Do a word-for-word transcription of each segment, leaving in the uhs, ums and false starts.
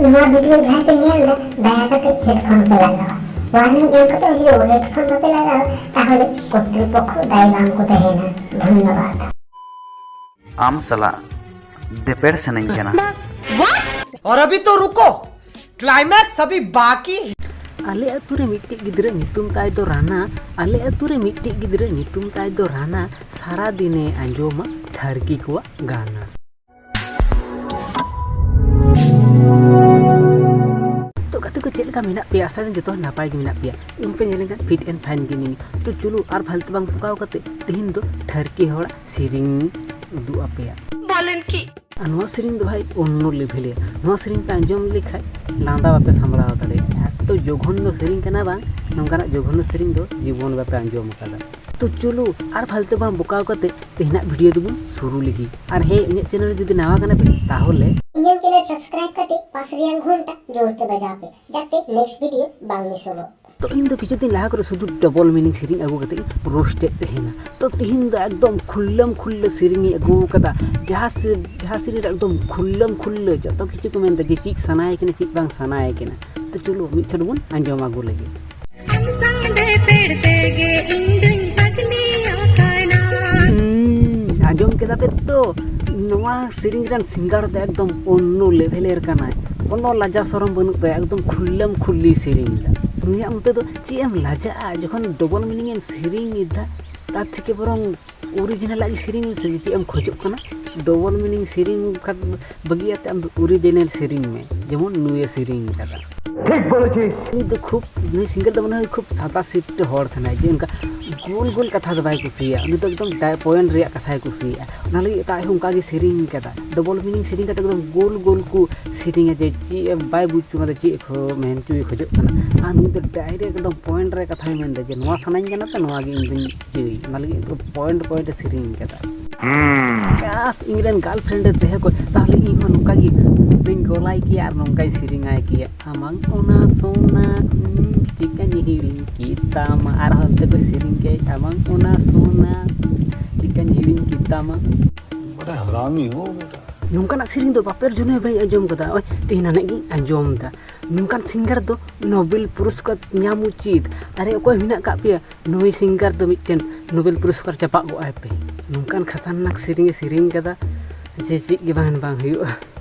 ᱱᱚᱣᱟ ᱵᱷᱤᱰᱤᱭᱳ ᱡᱟᱦᱟᱸᱭ ᱯᱮ ᱧᱮᱞ ᱮᱫᱟ, ᱫᱟᱭᱟ ᱠᱟᱛᱮ ᱦᱮᱰᱯᱷᱳᱱ ᱯᱮ ᱞᱟᱜᱟᱣᱟ᱾ ᱳᱣᱟᱨᱱᱤᱝ ᱮᱢ ᱠᱟᱛᱮ ᱡᱩᱫᱤ ᱦᱮᱰᱯᱷᱳᱱ ᱵᱟᱯᱮ ᱞᱟᱜᱟᱣᱟ, ᱛᱟᱦᱚᱞᱮ ᱠᱚᱨᱛᱨᱤᱯᱚᱠᱠᱷᱚ ᱫᱟᱭᱵᱟᱱ ᱠᱚ ᱛᱟᱦᱮᱱᱟ᱾ ᱫᱷᱚᱱᱭᱚᱵᱟᱫ᱾ ᱟᱢ ᱥᱟᱞᱟᱜ ᱫᱮᱯᱮᱲ ᱥᱟᱱᱟᱧ ᱠᱟᱱᱟ᱾ और अभी तो रुको, क्लाइमैक्स अभी बाकी है। ᱟᱞᱮ ᱟᱹᱛᱩ ᱨᱮ ᱢᱤᱫᱴᱤᱡ ᱜᱤᱫᱽᱨᱟᱹ ᱧᱩᱛᱩᱢ ᱛᱟᱭ ᱫᱚ ᱨᱟᱱᱟ᱾ ᱟᱞᱮ ᱟᱹᱛᱩ ᱨᱮ ᱢᱤᱫᱴᱤᱡ ᱜᱤᱫᱽᱨᱟᱹ ᱧᱩᱛᱩᱢ ᱛᱟᱭ ᱫᱚ ᱨᱟᱱᱟ᱾ ᱥᱟᱨᱟ ᱫᱤᱱᱮ ᱟᱸᱡᱚᱢᱟ ᱴᱷᱟᱨᱠᱤ ᱠᱚᱣᱟᱜ ᱜᱟᱱᱟ᱾ ᱛᱚ ᱜᱟᱛᱮ ᱠᱚ, ᱪᱮᱫ ᱞᱮᱠᱟ ᱢᱮᱱᱟᱜ ᱯᱮᱭᱟ? ᱟᱥᱟ ᱫᱤᱱ ᱡᱚᱛᱚ ᱦᱚᱲ ᱱᱟᱯᱟᱭ ᱜᱮ ᱢᱮᱱᱟᱜ ᱯᱮᱭᱟ᱾ ᱤᱧ ᱯᱮ ᱧᱮᱞ ᱞᱮᱱᱠᱷᱟᱱ ᱯᱷᱤᱴ ᱮᱱᱰ ᱯᱷᱟᱭᱤᱱ ᱜᱮ ᱢᱤᱱᱟᱹᱧᱟ᱾ ᱛᱚ ᱪᱚᱞᱚ ᱟᱨ ᱯᱷᱟᱞᱛᱩ ᱵᱟᱝ ᱯᱚᱠᱟᱣ ᱠᱟᱛᱮ ᱛᱮᱦᱮᱧ ᱫᱚ ᱴᱷᱟᱨᱠᱤ ᱦᱚᱲᱟᱜ ᱥᱮᱨᱮᱧ ᱤᱧ ᱩᱫᱩᱜ ᱟᱯᱮᱭᱟ᱾ ᱵᱚᱞᱮᱱ ᱠᱤ? ᱟᱨ ᱱᱚᱣᱟ ᱥᱮᱨᱮᱧ ᱫᱚ ᱵᱷᱟᱭ ᱚᱱᱱᱚ ᱞᱮᱵᱷᱮᱞ ᱜᱮᱭᱟ᱾ ᱱᱚᱣᱟ ᱥᱮᱨᱮᱧ ᱯᱮ ᱟᱸᱡᱚᱢ ᱞᱮᱠᱷᱟᱡ ᱞᱟᱸᱫᱟ ᱵᱟᱯᱮ ᱥᱟᱢᱵᱲᱟᱣ ᱫᱟᱲᱮᱭᱟᱜᱼᱟ᱾ ᱮᱛᱚ ᱡᱚᱜᱷᱚᱱᱱᱚ ᱥᱮᱨᱮᱧ ᱠᱟᱱᱟ ᱵᱟᱝ, ᱱᱚᱝᱠᱟᱱᱟᱜ ᱡᱚᱜᱷᱚᱱᱱᱚ ᱥᱮᱨᱮᱧ ᱫᱚ ᱡᱤᱵᱚᱱ ᱵᱟᱯᱮ ᱟᱸᱡᱚᱢ ᱟᱠᱟᱫᱟ᱾ ᱛᱚ ᱪᱚᱞᱚ ᱟᱨ ᱯᱷᱟᱞᱛᱩ ᱵᱟᱝ ᱵᱚᱠᱟᱣ ᱠᱟᱛᱮ ᱛᱮᱦᱮᱧᱟᱜ ᱵᱷᱤᱰᱤᱭᱳ ᱫᱚᱵᱚᱱ ᱥᱩᱨᱩ ᱞᱮᱜᱮ᱾ ᱟᱨ ᱦᱮᱸ, ᱤᱧᱟᱹᱜ ᱪᱮᱱᱮᱞ ᱨᱮ ᱡᱩᱫᱤ ᱱᱟᱣᱟ ᱠᱟᱱᱟ ᱯᱮ, ᱛᱟᱦᱚᱞᱮ ᱤᱧᱟᱹᱜ ᱪᱮᱱᱮᱞ ᱥᱟᱵᱥᱠᱨᱟᱭᱤᱵ ᱠᱟᱛᱮ ᱯᱟᱥ ᱨᱮᱭᱟᱜ ᱜᱷᱚᱱᱴᱟ ᱡᱳᱨ ᱛᱮ ᱵᱟᱡᱟᱣ ᱯᱮ, ᱡᱟᱛᱮ ᱱᱮᱠᱥᱴ ᱵᱷᱤᱰᱤᱭᱳ ᱵᱟᱝ ᱢᱤᱥᱚᱜᱚᱜ᱾ ᱛᱚ ᱤᱧ ᱫᱚ ᱠᱤᱪᱷᱩ ᱫᱤᱱ ᱞᱟᱦᱟ ᱠᱚᱨᱮ ᱥᱩᱫᱷᱩ ᱰᱚᱵᱚᱞ ᱢᱤᱱᱤᱝ ᱥᱮᱨᱮᱧ ᱟᱹᱜᱩ ᱠᱟᱛᱮ ᱤᱧ ᱨᱳᱥᱴ ᱮᱫ ᱛᱟᱦᱮᱱᱟ᱾ ᱛᱚ ᱛᱤᱦᱤᱧ ᱫᱚ ᱮᱠᱫᱚᱢ ᱠᱷᱩᱞᱞᱟᱢ ᱠᱷᱩᱞᱞᱟᱹ ᱥᱮᱨᱮᱧ ᱤᱧ ᱟᱹᱜᱩ ᱠᱟᱫᱟ᱾ ᱡᱟᱦᱟᱸ ᱥᱮ-, ᱡᱟᱦᱟᱸ ᱥᱮᱨᱮᱧ ᱨᱮ ᱮᱠᱫᱚᱢ ᱠᱷᱩᱞᱞᱟᱢ ᱠᱷᱩᱞᱞᱟᱹ ᱡᱚᱛᱚ ᱠᱤᱪᱷᱩ ᱠᱚ ᱢᱮᱱᱫᱟ ᱡᱮ ᱪᱮᱫ ᱥᱟᱱᱟᱭᱮ ᱠᱟᱱᱟ, ᱪᱮᱫ ᱵᱟᱝ ᱥᱟᱱᱟᱭᱮ ᱠᱟᱱᱟ᱾ ᱛᱚ ᱪᱚᱞᱚ ᱢᱤᱫ ᱪᱷᱚᱴ ᱵᱚᱱ ᱟᱸᱡᱚᱢ ᱟᱹᱜᱩ ᱞᱮᱜᱮ᱾ ᱦᱩᱸ, ᱟᱸᱡᱚᱢ ᱠᱮᱫᱟ ᱯᱮ ᱛᱚ? ᱱᱚᱣᱟ ᱥᱮᱨᱮᱧ ᱨᱮᱱ ᱥᱤᱝᱜᱟᱨ ᱫᱚ ᱮᱠᱫᱚᱢ ᱚᱱᱱᱚ ᱞᱮᱵᱷᱮᱞ ᱨᱮ ᱠᱟᱱᱟᱭ, ᱠᱳᱱᱳ ᱞᱟᱡᱟ ᱥᱚᱨᱚᱢ ᱵᱟᱹᱱᱩᱜ ᱛᱟᱭᱟ, ᱮᱠᱫᱚᱢ ᱠᱷᱩᱞᱞᱟᱢ ᱠᱷᱩᱞᱞᱤ ᱥᱮᱨᱮᱧ ᱮᱫᱟ᱾ ᱱᱩᱭᱟᱜ ᱢᱚᱛᱮ ᱫᱚ ᱪᱮᱫ ᱮᱢ ᱞᱟᱡᱟᱜᱼᱟ, ᱡᱚᱠᱷᱚᱱ ᱰᱚᱵᱚᱞ ᱢᱤᱱᱤᱝ ᱮᱢ ᱥᱮᱨᱮᱧ ᱮᱫᱟ, ᱛᱟᱨ ᱛᱷᱮᱠᱮ ᱵᱚᱨᱚᱝ ᱚᱨᱤᱡᱤᱱᱟᱞᱟᱜ ᱜᱮ ᱥᱮᱨᱮᱧ ᱢᱮᱥᱮ, ᱡᱮ ᱪᱮᱫ ᱮᱢ ᱠᱷᱚᱡᱚᱜ ᱠᱟᱱᱟ᱾ ᱰᱚᱵᱚᱞ ᱢᱤᱱᱤᱝ ᱥᱮᱨᱮᱧ ᱠᱷᱟᱱ ᱵᱟᱹᱜᱤᱭᱟᱛᱮ ᱟᱢ ᱫᱚ ᱚᱨᱤᱡᱤᱱᱟᱞ ᱥᱮᱨᱮᱧ ᱢᱮ, ᱡᱮᱢᱚᱱ ᱱᱩᱭᱮ ᱥᱮᱨᱮᱧ ᱠᱟᱫᱟ᱾ ᱴᱷᱤᱠ ᱵᱚᱞᱮᱪᱤᱥ᱾ ᱱᱩᱭ ᱫᱚ ᱠᱷᱩᱵ, ᱱᱩᱭ ᱥᱤᱝᱜᱟᱨ ᱫᱚ ᱢᱚᱱᱮ ᱦᱚᱭ ᱠᱷᱩᱵ ᱥᱟᱫᱟ ᱥᱤᱯᱴ ᱦᱚᱲ ᱠᱟᱱᱟᱭ, ᱡᱮ ᱚᱱᱠᱟ ᱜᱳᱞ ᱜᱳᱞ ᱠᱟᱛᱷᱟ ᱫᱚ ᱵᱟᱭ ᱠᱩᱥᱤᱭᱟᱜᱼᱟ᱾ ᱩᱱᱤ ᱫᱚ ᱮᱠᱫᱚᱢ ᱯᱚᱭᱮᱱᱴ ᱨᱮᱭᱟᱜ ᱠᱟᱛᱷᱟᱭ ᱠᱩᱥᱤᱭᱟᱜᱼᱟ᱾ ᱚᱱᱟ ᱞᱟᱹᱜᱤᱫ ᱛᱮ ᱟᱡ ᱦᱚᱸ ᱚᱱᱠᱟ ᱜᱮ ᱥᱮᱨᱮᱧ ᱠᱟᱫᱟ᱾ ᱰᱚᱵᱚᱞ ᱢᱤᱱᱤᱝ ᱥᱮᱨᱮᱧ ᱠᱟᱛᱮ ᱮᱠᱫᱚᱢ ᱜᱳᱞ ᱜᱳᱞ ᱠᱚ ᱥᱮᱨᱮᱧᱟ, ᱡᱮ ᱪᱮᱫ ᱵᱟᱭ ᱵᱩᱡᱽ ᱦᱚᱪᱚ ᱠᱟᱫᱟ, ᱪᱮᱫ ᱠᱚ ᱢᱮᱱ ᱦᱚᱪᱚᱭ ᱠᱷᱚᱡᱚᱜ ᱠᱟᱱᱟ᱾ ᱟᱨ ᱱᱩᱭ ᱫᱚ ᱰᱟᱭᱨᱮᱠᱴ ᱮᱠᱫᱚᱢ ᱯᱚᱭᱮᱱᱴ ᱨᱮ ᱠᱟᱛᱷᱟᱭ ᱢᱮᱱᱫᱟ ᱡᱮ ᱱᱚᱣᱟ ᱥᱟᱱᱟᱧ ᱠᱟᱱᱟ, ᱛᱚ ᱱᱚᱣᱟ ᱜᱮ ᱤᱧ ᱫᱚᱧ ᱪᱟᱹᱭ᱾ ᱚᱱᱟ ᱞᱟᱹᱜᱤᱫ ᱫᱚ ᱯᱚᱭᱮᱱᱴ ᱯᱚᱭᱮᱱᱴ ᱮ ᱥᱮᱨᱮᱧ ᱠᱟᱫᱟ᱾ ᱠᱟᱥ ᱤᱧᱨᱮᱱ ᱜᱟᱨᱞᱯᱷᱨᱮᱱᱰ ᱮ ᱛᱟᱦᱮᱸ ᱠᱚᱜ, ᱛᱟᱦᱞᱮ ᱤᱧ ᱦᱚᱸ ᱱᱚᱝᱠᱟ ᱜᱮ ᱫᱚᱧ ᱜᱚᱞᱟᱭ ᱠᱮᱭᱟ ᱟᱨ ᱱᱚᱝᱠᱟᱧ ᱥᱮᱨᱮᱧᱟᱭ ᱠᱮᱭᱟ᱾ ᱟᱢᱟᱝ ᱚᱱᱟ ᱥᱚᱱᱟ, ᱩᱸ, ᱪᱤᱠᱟᱹᱧ ᱦᱤᱲᱤᱧ ᱠᱮᱫ ᱛᱟᱢᱟ᱾ ᱟᱨᱦᱚᱸ ᱚᱱᱛᱮ ᱠᱷᱚᱡ ᱥᱮᱨᱮᱧ ᱠᱮᱫ, ᱟᱢᱟᱝ ᱚᱱᱟ ᱥᱚᱱᱟ, ᱪᱤᱠᱟᱹᱧ ᱦᱤᱲᱤᱧ ᱠᱮᱫ ᱛᱟᱢᱟ᱾ बड़ा हरामी हो बेटा। ᱱᱚᱝᱠᱟᱱᱟᱜ ᱥᱮᱨᱮᱧ ᱫᱚ ᱵᱟᱯᱮᱨ ᱡᱚᱱᱢᱮ ᱵᱟᱹᱧ ᱟᱸᱡᱚᱢ ᱠᱟᱫᱟ᱾ ᱳᱭ ᱛᱮᱦᱮᱧ ᱦᱟᱱᱮ ᱜᱤᱧ ᱟᱸᱡᱚᱢ ᱫᱟ, ᱱᱚᱝᱠᱟᱱ ᱥᱤᱝᱜᱟᱨ ᱫᱚ ᱱᱳᱵᱮᱞ ᱯᱩᱨᱚᱥᱠᱟᱨ ᱧᱟᱢ ᱩᱪᱤᱛ᱾ ᱟᱨᱮ ᱚᱠᱚᱭ ᱢᱮᱱᱟᱜ ᱠᱟᱜ ᱯᱮᱭᱟ ᱱᱩᱭ ᱥᱤᱝᱜᱟᱨ ᱫᱚ ᱢᱤᱫᱴᱮᱱ ᱱᱳᱵᱮᱞ ᱯᱩᱨᱚᱥᱠᱟᱨ ᱪᱟᱯᱟᱜ ᱜᱚᱜ ᱟᱭ ᱯᱮ᱾ ᱱᱚᱝᱠᱟᱱ ᱠᱷᱟᱛᱟᱨᱱᱟᱠ ᱥᱮᱨᱮᱧ ᱮ ᱥᱮᱨᱮᱧ ᱠᱟᱫᱟ ᱡᱮ ᱪᱮᱫ ᱜᱮ ᱵᱟᱝ ᱵᱟᱝ ᱦᱩᱭᱩᱜᱼᱟ᱾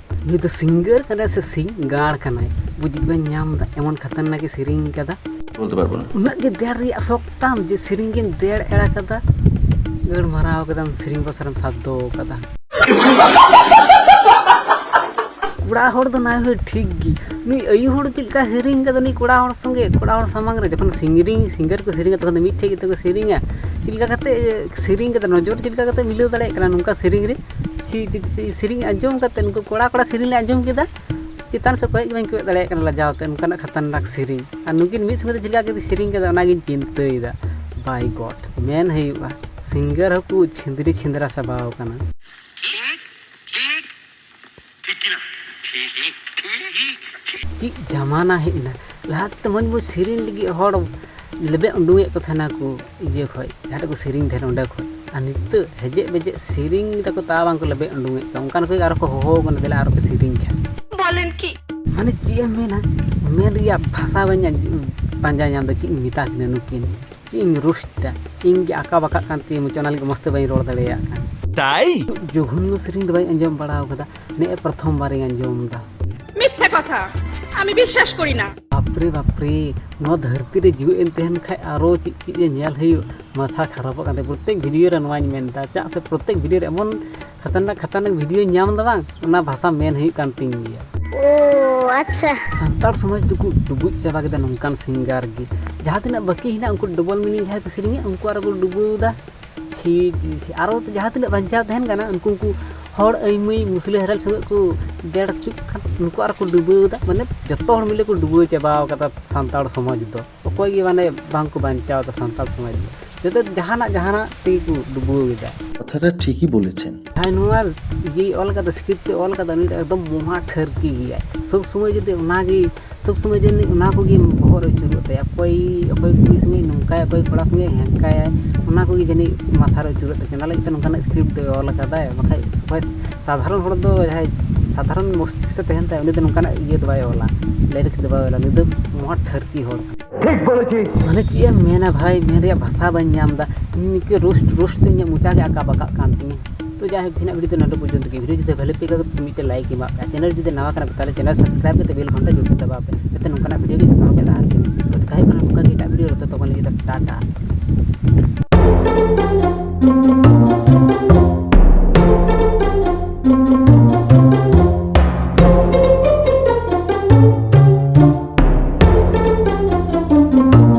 ᱱᱩᱭ ᱫᱚ ᱥᱤᱝᱜᱟᱨ ᱠᱟᱱᱟᱭ ᱥᱮ ᱥᱤᱝᱜᱟᱲ ᱠᱟᱱᱟᱭ ᱵᱩᱡᱽ ᱵᱟᱹᱧ ᱧᱟᱢ ᱫᱟ, ᱮᱢᱚᱱ ᱠᱷᱟᱛᱟᱨᱱᱟᱠ ᱮ ᱥᱮᱨᱮᱧ ᱠᱟᱫᱟ᱾ বলতে পারবো না। ᱩᱱᱟᱹᱜ ᱜᱮ ᱫᱮᱲ ᱨᱮᱭᱟᱜ ᱥᱚᱠ ᱛᱟᱢ ᱡᱮ ᱥᱮᱨᱮᱧ ᱜᱮᱢ ᱫᱮᱲ ᱮᱲᱟ ᱠᱟᱫᱟ, ᱜᱟᱹᱲ ᱢᱟᱨᱟᱣ ᱠᱟᱫᱟᱢ, ᱥᱮᱨᱮᱧ ᱵᱚᱥᱚᱨᱮᱢ ᱥᱟᱵ ᱫᱚᱦᱚ ᱠᱟᱫᱟ᱾ ᱠᱚᱲᱟ ᱦᱚᱲ ᱫᱚ ᱱᱟᱭ ᱦᱳᱭ ᱴᱷᱤᱠ ᱜᱮ, ᱱᱩᱭ ᱟᱭᱩ ᱦᱚᱲ ᱪᱮᱫ ᱞᱮᱠᱟ ᱥᱮᱨᱮᱧ ᱠᱟᱫᱟ ᱱᱩᱭ ᱠᱚᱲᱟ ᱦᱚᱲ ᱥᱚᱸᱜᱮ, ᱠᱚᱲᱟ ᱦᱚᱲ ᱥᱟᱢᱟᱝ ᱨᱮ ᱡᱚᱠᱷᱚᱱ ᱥᱤᱝᱜᱟᱨᱤᱝ ᱥᱤᱝᱜᱟᱨ ᱠᱚ ᱥᱮᱨᱮᱧᱟ ᱛᱚᱠᱷᱚᱱ ᱫᱚ ᱢᱤᱫ ᱴᱷᱮᱡ ᱜᱮᱛᱚ ᱠᱚ ᱥᱮᱨᱮᱧᱟ᱾ ᱪᱮᱫ ᱞᱮᱠᱟ ᱠᱟᱛᱮ ᱥᱮᱨᱮᱧ ᱠᱟᱫᱟ, ᱱᱚᱡᱚᱨ ᱪᱮᱫ ᱞᱮᱠᱟ ᱠᱟᱛᱮ ᱢᱤᱞᱟᱹᱣ ᱫᱟᱲᱮᱭᱟᱜ ᱠᱟᱱᱟ ᱱᱚᱝᱠᱟ ᱥᱮᱨᱮᱧ ᱨᱮ? ᱪᱷᱤ ᱪᱷᱤ ᱪᱷᱤ, ᱥᱮᱨᱮᱧ ᱟᱸᱡᱚᱢ ᱠᱟᱛᱮ ᱱᱩᱠᱩ ᱠᱚᱲᱟ ᱠᱚᱲᱟ ᱥᱮᱨᱮᱧ ᱞᱮ ᱟᱸᱡᱚᱢ ᱠᱮᱫᱟ, ᱪᱮᱛᱟᱱ ᱥᱮᱫ ᱠᱚᱭᱚᱜ ᱜᱮ ᱵᱟᱹᱧ ᱠᱚᱭᱚᱜ ᱫᱟᱲᱮᱭᱟᱜ ᱠᱟᱱᱟ ᱞᱟᱡᱟᱣ ᱛᱮ, ᱱᱚᱝᱠᱟᱱᱟᱜ ᱠᱷᱟᱛᱟᱨᱱᱟᱠ ᱥᱮᱨᱮᱧ᱾ ᱟᱨ ᱱᱩᱠᱤᱱ ᱢᱤᱫ ᱥᱚᱸᱜᱮ ᱛᱮ ᱪᱮᱫ ᱞᱮᱠᱟ ᱠᱟᱛᱮ ᱥᱮᱨᱮᱧ ᱠᱟᱫᱟ ᱚᱱᱟᱜᱤᱧ ᱪᱤᱱᱛᱟᱹᱭᱮᱫᱟ᱾ ᱵᱟᱭ ᱜᱚᱰ, ᱢᱮᱱ ᱦᱩᱭᱩᱜᱼᱟ ᱥᱤᱝᱜᱟᱨ ᱦᱚᱸᱠᱚ ᱪᱷᱤᱸᱫᱽᱨᱤ ᱪᱷᱤᱸᱫᱽᱨᱟ ᱪᱟᱵᱟᱣ ᱠᱟᱱᱟ᱾ ᱴᱷᱤᱠ, ᱴᱷᱤᱠ, ᱴᱷᱤᱠ ᱠᱤᱱᱟ? ᱴᱷᱤᱠ, ᱴᱷᱤᱠ, ᱴᱷᱤᱠ᱾ ᱪᱮᱫ ᱡᱟᱢᱟᱱᱟ ᱦᱮᱡ ᱮᱱᱟ᱾ ᱞᱟᱦᱟ ᱛᱮ ᱢᱚᱡᱽ ᱢᱚᱡᱽ ᱥᱮᱨᱮᱧ ᱞᱟᱹᱜᱤᱫ ᱦᱚᱲ ᱞᱮᱵᱮᱫ ᱩᱰᱩᱝᱮᱫ ᱠᱚ ᱛᱟᱦᱮᱱᱟ ᱠᱚ ᱤᱭᱟᱹ ᱠᱷᱚᱡ, ᱡᱟᱦᱟᱸ ᱴᱷᱮᱡ ᱠᱚ ᱥᱮᱨᱮᱧ ᱛᱟᱦᱮᱱ ᱚᱸᱰᱮ ᱠᱷᱚᱡ᱾ ᱟᱨ ᱱᱤᱛᱚᱜ ᱦᱮᱡᱮᱡ ᱵᱮᱡᱮᱡ ᱥᱮᱨᱮᱧ ᱛᱟᱠᱚ ᱛᱟᱣ ᱵᱟᱝ ᱠᱚ ᱞᱮᱵᱮᱫ ᱩᱰᱩᱝᱮᱫ ᱠᱚᱣᱟ, ᱚᱱᱠᱟᱱ ᱠᱚ ᱟᱨᱚ ᱠᱚ ᱦᱚᱦᱚ ᱠᱟᱱᱟ, ᱫᱮᱞᱟ ᱟᱨᱚ ᱯᱮ ᱥᱮᱨᱮᱧ ᱠᱷᱟᱱ᱾ বলেন কি? ᱢᱟᱱᱮ ᱪᱮᱫ ᱮᱢ ᱢᱮᱱᱟ, ᱢᱮᱱ ᱨᱮᱭᱟᱜ ᱵᱷᱟᱥᱟ ᱵᱟᱹᱧ ᱟᱸᱡᱚ- ᱯᱟᱸᱡᱟ ᱧᱟᱢ ᱮᱫᱟ, ᱪᱮᱫ ᱤᱧ ᱢᱮᱛᱟ ᱠᱤᱱᱟ ᱱᱩᱠᱤᱱ, ᱪᱮᱫ ᱤᱧ ᱨᱳᱥᱴᱟ, ᱤᱧ ᱜᱮ ᱟᱸᱠᱟ ᱵᱟᱸᱠᱟᱜ ᱠᱟᱱ ᱛᱤᱧᱟᱹ ᱢᱚᱪᱟ, ᱚᱱᱟ ᱞᱟᱹᱜᱤᱫ ᱢᱚᱡᱽ ᱛᱮ ᱵᱟᱹᱧ ᱨᱚᱲ ᱫᱟᱲᱮᱭᱟᱜ ᱠᱟᱱ᱾ তাই? ᱡᱚᱜᱷᱚᱱᱱᱚ ᱥᱮᱨᱮᱧ ᱫᱚ ᱵᱟᱹᱧ ᱟᱸᱡᱚᱢ ᱵᱟᱲᱟ ᱟᱠᱟᱫᱟ, ᱱᱮᱜᱼᱮ ᱯᱨᱚᱛᱷᱚᱢ ᱵᱟᱨᱤᱧ ᱟᱸᱡᱚᱢ ᱮᱫᱟ᱾ মিথ্যে কথা, আমি বিশ্বাস করি না। ᱵᱟᱯᱨᱮ ᱵᱟᱯᱨᱮ, ᱱᱚᱣᱟ ᱫᱷᱟᱹᱨᱛᱤ ᱨᱮ ᱡᱤᱣᱮᱫ ᱮᱢ ᱛᱟᱦᱮᱱ ᱠᱷᱟᱡ ᱟᱨᱚ ᱪᱮᱫ ᱪᱮᱫ ᱡᱮ ᱧᱮᱞ ᱦᱩᱭᱩᱜ, ᱢᱟᱛᱷᱟ ᱠᱷᱟᱨᱟᱯᱚᱜ ᱠᱟᱱ ᱛᱟᱭᱟ᱾ ᱯᱨᱚᱛᱮᱠ ᱵᱷᱤᱰᱤᱭᱳ ᱨᱮ ᱱᱚᱣᱟᱧ ᱢᱮᱱ ᱮᱫᱟ, ᱪᱮᱫᱟᱜ ᱥᱮ ᱯᱨᱚᱛᱮᱠ ᱵᱷᱤᱰᱤᱭᱳ ᱨᱮ ᱮᱢᱚᱱ ᱠᱷᱟᱛᱟᱨᱱᱟᱠ ᱠᱷᱟᱛᱟᱨᱱᱟᱠ ᱵᱷᱤᱰᱤᱭᱳᱧ ᱧᱟᱢ ᱮᱫᱟ ᱵᱟᱝ, ᱚᱱᱟ ᱵᱷᱟᱥᱟ ᱢᱮᱱ ᱦᱩᱭᱩᱜ ᱠᱟᱱ ᱛᱤᱧ ᱜᱮᱭᱟ᱾ ᱳ ᱟᱪᱪᱷᱟ᱾ ᱥᱟᱱᱛᱟᱲ ᱥᱚᱢᱟᱡᱽ ᱫᱚᱠᱚ ᱰᱩᱵᱩᱡ ᱪᱟᱵᱟ ᱠᱮᱫᱟ ᱱᱚᱝᱠᱟᱱ ᱥᱤᱝᱜᱟᱨ ᱜᱮ᱾ ᱡᱟᱦᱟᱸ ᱛᱤᱱᱟᱹᱜ ᱵᱟᱹᱠᱤ ᱦᱮᱱᱟᱜ ᱩᱱᱠᱩ ᱰᱚᱵᱚᱞ ᱢᱤᱱᱤᱝ ᱡᱟᱦᱟᱸᱭ ᱠᱚ ᱥᱮᱨᱮᱧᱟ ᱩᱱᱠᱩ ᱟᱨᱚ ᱠᱚ ᱰᱩᱵᱟᱹᱣ ᱮᱫᱟ᱾ ᱪᱷᱤ ᱪᱷᱤ ᱪᱷᱤ, ᱟᱨᱚ ᱡᱟᱦᱟᱸ ᱛᱤᱱᱟᱹᱜ ᱵᱟᱧᱪᱟᱣ ᱛᱟᱦᱮᱱ ᱠᱟᱱᱟ ᱩᱱᱠᱩ ᱩᱱᱠᱩ ᱦᱚᱲ ᱟᱹᱭᱢᱟᱹᱭ ᱢᱩᱥᱞᱟᱹ ᱦᱮᱨᱮᱞ ᱥᱚᱸᱜᱮ ᱠᱚ ᱫᱮᱲ ᱦᱚᱪᱚᱜ ᱠᱟᱱ, ᱩᱱᱠᱩ ᱟᱨᱚ ᱠᱚ ᱰᱩᱵᱟᱹᱣ ᱮᱫᱟ᱾ ᱢᱟᱱᱮ ᱡᱚᱛᱚ ᱦᱚᱲ ᱢᱤᱞᱮ ᱠᱚ ᱰᱩᱵᱟᱹᱣ ᱪᱟᱵᱟᱣ ᱠᱟᱫᱟ ᱥᱟᱱᱛᱟᱲ ᱥᱚᱢᱟᱡᱽ ᱫᱚ᱾ ᱚᱠᱚᱭ ᱜᱮ ᱢᱟᱱᱮ ᱵᱟᱝ ᱠᱚ ᱵᱟᱧᱪᱟᱣ ᱮᱫᱟ ᱥᱟᱱᱛᱟᱲ ᱥᱚᱢᱟᱡᱽ ᱫᱚ᱾ ᱡᱚᱛᱚ ᱡᱟᱦᱟᱱᱟᱜ ᱡᱟᱦᱟᱱᱟᱜ ᱛᱮᱜᱮ ᱠᱚ ᱰᱩᱵᱟᱹᱣ ᱮᱫᱟ᱾ কথাটা ঠিকই বলেছেন। ᱡᱟᱦᱟᱸᱭ ᱱᱚᱣᱟ ᱤᱭᱟᱹ ᱚᱞ ᱠᱟᱫᱟ, ᱥᱠᱨᱤᱯᱴ ᱮ ᱚᱞ ᱠᱟᱫᱟ, ᱩᱱᱤ ᱫᱚ ᱮᱠᱫᱚᱢ ᱢᱚᱦᱟ ᱴᱷᱟᱹᱨᱠᱤ ᱜᱮᱭᱟᱭ᱾ ᱥᱚᱵ ᱥᱚᱢᱚᱭ ᱡᱩᱫᱤ ᱚᱱᱟᱜᱮ, ᱥᱚᱵ ᱥᱚᱢᱚᱭ ᱡᱟᱹᱱᱤᱡ ᱚᱱᱟ ᱠᱚᱜᱮ ᱵᱚᱦᱚᱜ ᱨᱮ ᱟᱹᱪᱩᱨᱚᱜ ᱛᱟᱭᱟ, ᱚᱠᱚᱭ ᱚᱠᱚᱭ ᱠᱩᱲᱤ ᱥᱚᱸᱜᱮ ᱱᱚᱝᱠᱟᱭᱟ, ᱚᱠᱚᱭ ᱠᱚᱲᱟ ᱥᱚᱸᱜᱮ ᱦᱟᱝᱠᱟᱭᱟ, ᱚᱱᱟ ᱠᱚᱜᱮ ᱡᱟᱹᱱᱤᱡ ᱢᱟᱛᱷᱟ ᱨᱮ ᱟᱹᱪᱩᱨᱚᱜ ᱛᱟᱹᱠᱤᱱᱟ᱾ ᱚᱱᱟ ᱞᱟᱹᱜᱤᱫ ᱛᱮ ᱱᱚᱝᱠᱟᱱᱟᱜ ᱥᱠᱨᱤᱯᱴ ᱫᱚᱭ ᱚᱞ ᱟᱠᱟᱫᱟᱭ᱾ ᱵᱟᱠᱷᱟᱡ ᱚᱠᱚᱭ ᱥᱟᱫᱷᱟᱨᱚᱱ ᱦᱚᱲ ᱫᱚ, ᱡᱟᱦᱟᱸᱭ ᱥᱟᱫᱷᱟᱨᱚᱱ ᱢᱚᱥᱛᱤᱥᱠ ᱛᱟᱦᱮᱱ ᱛᱟᱭᱟ, ᱩᱱᱤ ᱫᱚ ᱱᱚᱝᱠᱟᱱᱟᱜ ᱤᱭᱟᱹ ᱫᱚ ᱵᱟᱭ ᱚᱞᱟ, ᱞᱤᱨᱤᱠᱥ ᱫᱚ ᱵᱟᱭ ᱚᱞᱟ᱾ ᱩᱱᱤ ᱫᱚ ᱢᱚᱦᱟ ᱴᱷᱟᱹᱨᱠᱤ ᱦᱚᱲ ᱠᱟᱱᱟ᱾ ᱴᱷᱤᱠ ᱵᱚᱞᱮᱪᱤ᱾ ᱢᱟᱱᱮ ᱪᱮᱫ ᱮᱢ ᱢᱮᱱᱟ ᱵᱷᱟᱭ, ᱢᱮᱱ ᱨᱮᱭᱟᱜ ᱵᱷᱟᱥᱟ ᱵᱟᱹᱧ ᱧᱟᱢ ᱮᱫᱟ᱾ ᱤᱧ ᱱᱤᱝᱠᱟᱹ ᱨᱳᱥᱴ ᱨᱳᱥᱴ ᱛᱮ ᱤᱧᱟᱹᱜ ᱢᱚᱪᱟ ᱜᱮ ᱟᱠᱟ ᱵᱟᱠᱟᱜ ᱠᱟᱱ ᱛᱤᱧᱟᱹ᱾ ᱛᱚ ᱡᱟᱭᱦᱳᱠ, ᱛᱮᱦᱮᱧᱟᱜ ᱵᱷᱤᱰᱤᱭᱳ ᱫᱚ ᱱᱚᱰᱮ ᱯᱚᱨᱡᱚᱱᱛᱚ ᱜᱮ᱾ ᱵᱷᱤᱰᱤᱭᱳ ᱡᱩᱫᱤ ᱵᱷᱟᱞᱮ ᱯᱮ ᱟᱹᱭᱠᱟᱹᱣ ᱠᱮᱫᱟ, ᱢᱤᱫᱴᱮᱱ ᱞᱟᱭᱤᱠ ᱮᱢᱟᱜ ᱯᱮ᱾ ᱟᱨ ᱪᱮᱱᱮᱞ ᱡᱩᱫᱤ ᱱᱟᱣᱟ ᱠᱟᱱᱟ ᱯᱮ, ᱛᱟᱦᱚᱞᱮ ᱪᱮᱱᱮᱞ ᱥᱟᱵᱥᱠᱨᱟᱭᱤᱵ ᱠᱟᱛᱮ ᱵᱮᱞ ᱜᱷᱚᱱᱴᱟ ᱡᱚᱨᱩᱨ ᱫᱟᱵᱟᱣ ᱯᱮ, ᱡᱟᱛᱮ ᱱᱚᱝᱠᱟᱱᱟᱜ ᱵᱷᱤᱰᱤᱭᱳ ᱜᱮ ᱡᱚᱛᱚ